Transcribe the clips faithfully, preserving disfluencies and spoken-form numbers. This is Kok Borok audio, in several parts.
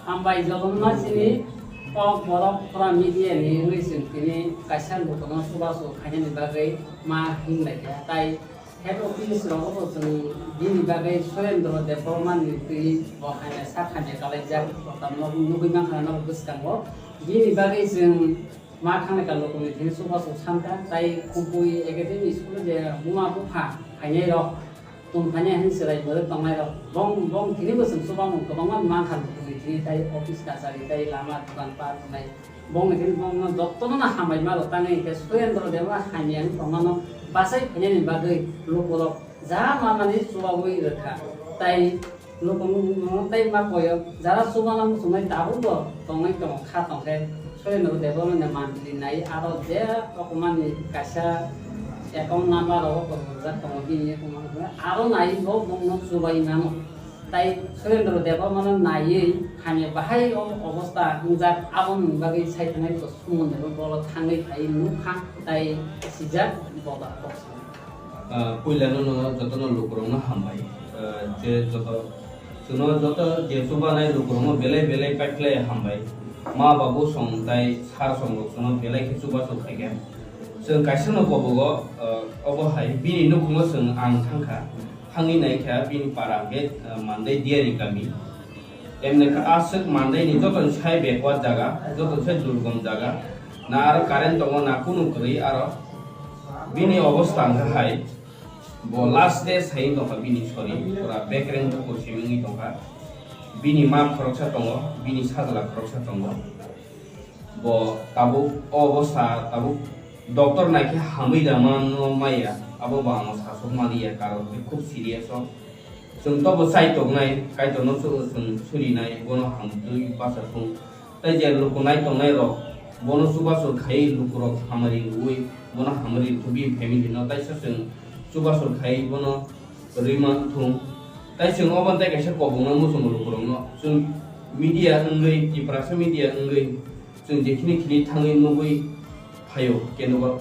Hambai jotono chini kok borok pura media ni wngwi chwng tini kaisa lukuno chubachu khainani bagwi ma hinlai kha. Tai head office rogo bo chwng bini bagwi Surendra Debbarma ni twi bo hamya sak hamya kalaijak, kotorma nugwi mankha no bwskango. Bini bagwi chwng ma thangnaikha lukuno tini chubachu sankha, tai Khumpui Academy school je buma bupha khainai rok. Tongthani hwnwi chwrai borok tongnairok bong bong tini bo chwng chubamung kwbangma mankha lukuno tini tai office kachari tai lama dokan pat wngnai bongni tini bongno jotono no hambai ma rok tangwi hinkhe Surendra Debbarma hamya wngwi tongmano bachai phainani bagwi lukurok ja mamani chubawi rwkha tai lukuno tei ma koyo jara chubana muchungnai tabukbo tongwi tongo kha tongkhe Surendra Debbarmani mantri nai aro je rokomani kaisa account number rogo kwrwngrijak tongo bini account number aro nai bo bongno chubai mano. Tai Surendra Debbarmano naiwi hamya bahai o obostha wngjak aboni bagwi sai thangnai bo sumon ebo bolo thangwi phai nukha tai sijak boda kok. Ah, puilano no jotono lukurokno hambai. Ah, je joto Chwngno joto je chubanai lukurokno belai belai paikhlai hambai. Ma babu song tai sir songrok chwngno belai khe chubachu khaikha. Chwng kaisano kobogo, ah, obo hai bini nukhungo chwng ang thangkha. Thangwi naikha bini para hwnkhe, ah, Mandai Diari kami. Emni khe aswk Mandaini jotoni sai backward jaga, jotoni sai durgom jaga. Na aro current tongo, na kunu kwrwi aro. Bini obostha hwnkhe hai. Bo last day sai wng tongkha bini sori, pura bekreng bukur simi wngwi tongkha. Bini ma khoroksa tongo, bini sajla khoroksa tongo. Bo tabuk o obostha tabuk doctor naikhe hamwi da mano maya, abo bo ang sasok maliya, karon khe khub serious o. Chwng tobo chai tongnai, Kaitorno chwng surinai, bono hamtwi bacha thung. Tai je luku nai tongnai rok, bono chubachu khai lukurok hamari rwui, bono hamari rwkhe bini family no taisa chwng chubachu khai bono rwi man thung. Tai chwng obo tei kaisa kobokno muchungo lukurokno. Chwng media wngwi, Tiprasa media wngwi, chwng jekhini khini thangwi nugwi phaio, kendo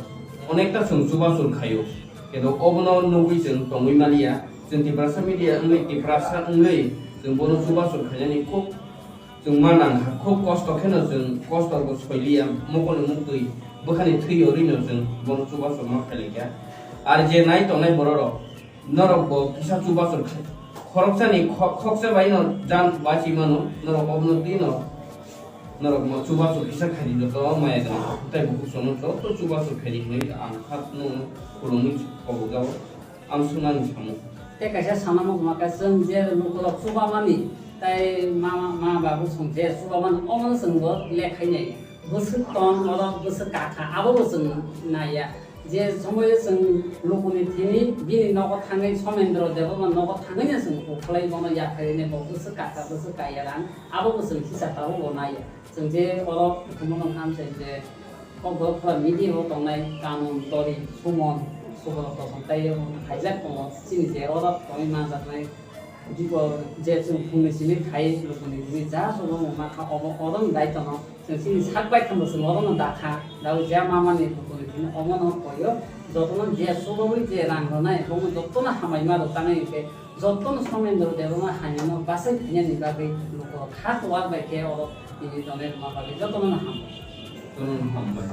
onekta chwng chubachu khaio. Kendo obono nugwi chwng tongwi maliya. Chwng Tiprasa media wngwi, Tiprasa wngwi chwng bono chubachu khainani khub Chwng ma nang kha, khub kosto kheno chwng kosto bo soiliya, mokolni muktwi bwkhani thwi yorwino chwng bono chubachu ma phailaikha. Ar je nai tongnai bororok, norok bo kisa chubachu kha-, khoroksani kho-, khoksa baino jan bachi mano, norok obono twino norok mo chubachu kisa khaidi joto maya gwnang tei bukhuk sono joto chubachu khaidi hwnwi ang hakno khulumwi kobokjao. Ang swngnani samung. Tei kaisa sanamo hwnba khe, chwng je lukurok chubamani, tei ma, ma babu chwng je chubamani, omono chwng bo lekhainai. Bwswk tong, oro bwswk kakha, abo bo chwng naiya. Je somoio chwng lukuni thini bini nogo thangwi Somendro Debbarma nogo thangwino chwng ukholai bono yapharini bo bwswk kakha, bwswk kaiya rang, abo bo chwng hisab tabuk bo naiya. Chwng je oro thwngmano wngkha amchai je, o borok pura media o tongnai kanun, tori, sumon, suborok tosom tai o khaijak tongo. Chini je oro tongwi manjaknai, jikor je chwng phungni simi khai lukuni simi ja subo wngma kha obo oro ni daitwno. Chwng chini sak bai thangbo chwng oro no dakha, dao je mamani lukuni simi omo no koyo. Jotono je subo wi je rang rwnai, bono jotono hamai ma rw tanai hwnkhe, Jotono Somendro Debbarma hamyano bachai phainani bagwi lukurok kha kuwar bai khe oro tini tonwi rwma bagwi jotono no hambai. Jotono no hambai.